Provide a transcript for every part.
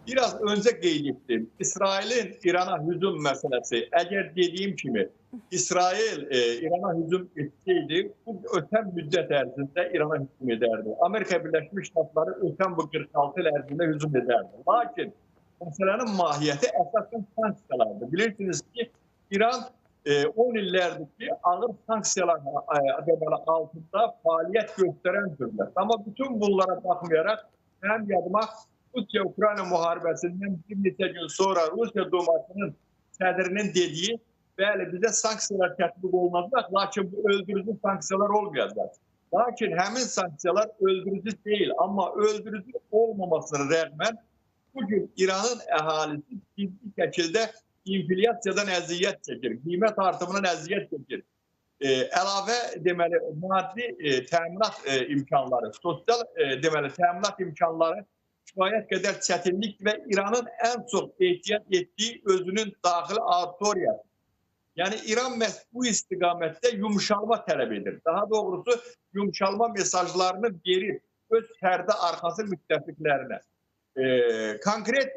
Biraz öncə qeyd etdim. İsrailin İrana hücum məsələsi, əgər dediyim kimi İsrail İrana hücum etsəydi, bu ötən müddət ərzində İrana hücum edərdi. Amerika Birləşmiş Ştatları ötən bu 46 il ərzində hücum edərdi. Lakin məsələnin mahiyyəti əsasən sanksiyalardır. Bilirsiniz ki, İran 10 illərdir ki, ağır sanksiyalar deməli, altında fəaliyyət göstərən dövlət. Amma bütün bunlara baxmayaraq, mənim yadıma Rusiya-Ukrayna müharibəsindən bir neçə gün sonra Rusiya Dumasının sədrinin dediyi, bəli, bizə sanksiyalar tətbiq olunacaq, lakin bu öldürücü sanksiyalar olmayacaq. Lakin həmin sanksiyalar öldürücü deyil, amma öldürücü olmamasına rəğmən bugün İranın əhalisi ciddi şəkildə inflyasiyadan əziyyət çəkir, qiymət artımından əziyyət çəkir. Əlavə deməli, maddi təminat imkanları, sosial deməli, təminat imkanları kifayət qədər çətinlik və İranın ən çox ehtiyac etdiyi özünün daxili auditoriyası. Yəni İran məhz bu istiqamətdə yumşalma tələb edir. Daha doğrusu yumşalma mesajlarını verir öz pərdə arxası müttəfiqlərinə. Konkret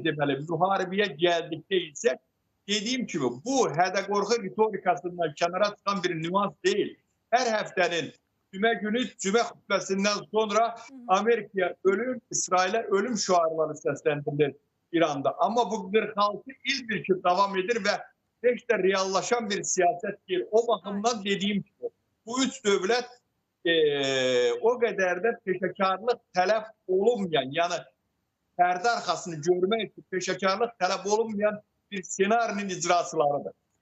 deməli, müharibəyə gəldikdə isə dediyim kimi bu hədə-qorxu ritorikasından kənara çıxan bir nüans deyil. Hər həftənin cümə günü, cümə xütbəsindən sonra Amerikaya ölüm, İsrailə ölüm şüarları səsləndirilir İranda. Amma bu 46 ildir ki davam edir və heç də reallaşan bir siyasət deyil. O baxımdan dediyim kimi bu üç dövlət o qədər də peşəkarlıq tələb olunmayan, yəni pərdə arxasını görmək üçün peşəkarlıq tələb olunmayan bir senarinin icraçılarıdır.